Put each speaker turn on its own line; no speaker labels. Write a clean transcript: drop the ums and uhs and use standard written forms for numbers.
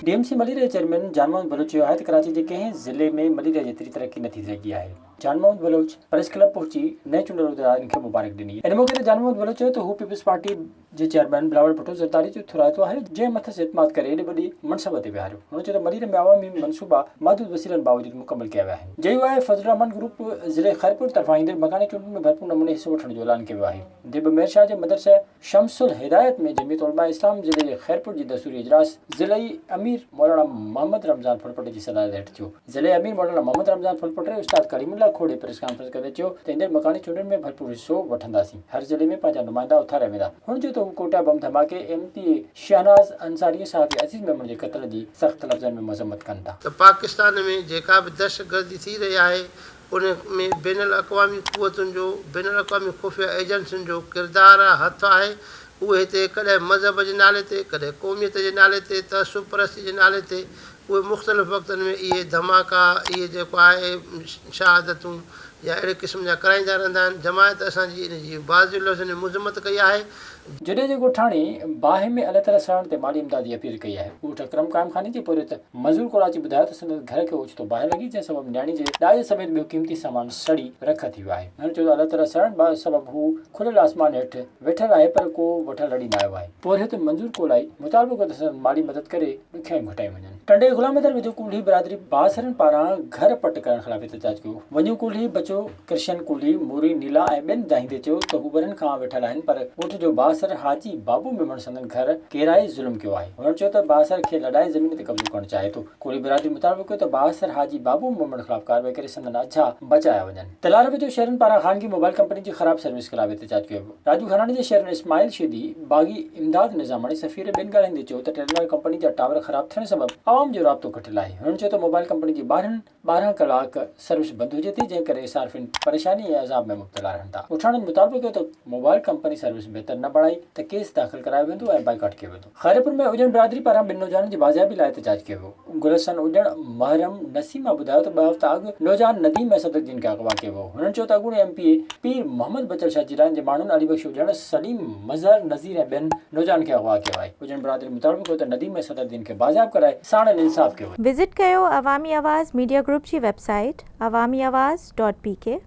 D M C Malir جي chairman جان محمد بلوچ چيو آهي ته ڪراچي جي ڪنهن ضلعي ۾ ملير جيتري ترقي نه ٿي سگهي آهي. جان محمد بلوچ پريس ڪلب پهچي نئين چونڊيل عهديدارن کي مبارڪ ڏني. ان موقعي تي جان محمد بلوچ چيو ته هو پيپلز پارٽي جي چيئرمين بلاول ڀٽو زرداري جو ٿورائتو آهي جنهن مٿس اعتماد ڪري ايڏي وڏي منصب تي ويهاريو. هن چيو ته ملير ۾ عوامي منصوبا محدود وسيلن باوجود مڪمل ڪيا ويا آهن. جي يو آء فضل الرحمان گروپ ضلعي خيرپور طرفان ايندڙ مڪاني چونڊن ۾ ڀرپور نموني حصو وٺڻ جو اعلان ڪيو ويو آهي. ديب مير شاهه جي مدرسه شمس الهدايت ۾ جمعيت علماء اسلام ضلعي خيرپور جي دستوري اجلاس ضلعي امير مولانا محمد رمضان ڦلپوٽي جي صدارت هيٺ ٿيو. ضلعي امير مولانا محمد رمضان ڦلپوٽي استاد ڪليم الله کوڙي پريس ڪانفرنس ڪندي چيو ته ايندڙ مڪاني چونڊن ۾ ڀرپور حصو وٺنداسين، هر ضلعي ۾ پنهنجا نمائندا اٿاريا ويندا. هن چيو ته هو ڪوئٽا بم ڌماڪي، ايم پي اي شهناز انصاري ۽ صحافي عزيز ميمڻ جي قتل جي سخت لفظن ۾ مذمت ڪن ٿا.
ته پاڪستان ۾ جيڪا به دهشتگردي ٿي رهي آهي ان ۾ بين الاقوامي قوتن جو، بين الاقوامي خفيه ايجنسين جو ڪردار هٿ آهي، اهي هتي ڪڏهن مذهب جي نالي تي، ڪڏهن قوميت جي نالي تي، تعصب پرستي جي نالي تي اهي مختلف وقتن ۾ اهي ڌماڪا، اهي جيڪو آهي شهادتون يا اهڙي قسم جا ڪرائيندا رهندا آهن، جماعت اسان جي ان جي واضح لفظن ۾ مذمت ڪئي آهي.
جڏهن جي ڳوٺاڻي باهه ۾ الله تعاليٰ سڙڻ تي مالي امداد جي اپيل ڪئي آهي. ڳوٺ اڪرم قائم خاني جي پورهيت منظور ڪولاچي ٻڌايو ته سندس گهر کي اوچتو باهه لڳي جنهن سبب نياڻي جي ڏاج سميت ٻيو قيمتي سامان سڙي رک ٿي ويو آهي. هن چيو ته الله تعاليٰ سڙڻ سبب هو کليل آسمان هيٺ ويٺل آهي پر ڪو وٺل رڙي نه آيو آهي. پورهيت منظور ڪولائي مطالبو ڪيو ته سندن مالي مدد ڪري ڏکيائيون گهٽايون وڃن. ٽنڊي غلام حيدر ويجهو ڪولهي برادري بااثرن پاران گهر پٽ ڪرڻ خلاف احتجاج ڪيو. وڃو ڪولهي، بچو ڪرشن ڪولهي، موري نيلا ۽ ٻين دانهيندي چيو ته هو ورهين کان ويٺل آهن پر ڳوٺ جو بااثر حاجي بابو ميمڻ سندن گهر ڪيرائي ظلم ڪيو آهي. هنن چيو ته بااثر کي لڏائي زمين تي قبضو ڪرڻ چاهي ٿو. ڪولهي برادري مطالبو ڪيو ته بااثر حاجي بابو ميمڻ خلاف ڪارروائي ڪري سندن اجها بچايا وڃن. تلار ويجهو شهرين پاران خانگي موبائل ڪمپني جي خراب سروس خلاف احتجاج ڪيو ويو. راڄو گهراڻي جي شهرين اسماعيل شيدي، باغي امداد نظاماڻي، سفير ۽ ٻين ڳالهائيندي چيو ته ٽيلينار ڪمپني جا ٽاور خراب ٿيڻ سبب عوام جو رابطو گهٽيل آهي. هنن چيو ته موبائل ڪمپني جي 12، 12 ڪلاڪ سروس بند هجي ٿي جنهن ڪري صارفين پريشاني ۽ عذاب ۾ مبتلا رهن ٿا. ڳوٺاڻن مطالبو ڪيو ته موبائل ڪمپني سروس بهتر نه بڻائي ته ڪيس داخل ڪرايو ويندو ۽ بائيڪاٽ ڪيو ويندو. خيرپور ۾ اڄڻ برادري پاران ٻن نوجوانن جي بازيابي لاء احتجاج ڪيو ويو. گل حسن اڄڻ، محرم نسيمه ٻڌايو ته ٻه هفتا اڳ نوجوان نديم ۽ صدرالدين کي اغوا ڪيو ويو. هنن چيو ته اڳوڻي ايم پي اي پير محمد بچل شاهه جيلاني جي ماڻهن علي بخش اڄڻ، سليم مظهر نذير ۽ ٻين نوجوانن کي اغوا ڪيو آهي. اڄڻ برادري مطالبو ڪيو ته نديم ۽ صدرالدين کي بازياب ڪرائي ساڻن انصاف ڪيو وڃي.
وزٽ ڪيو عوامي آواز ميڊيا گروپ جي website Awami Awaz dot P K.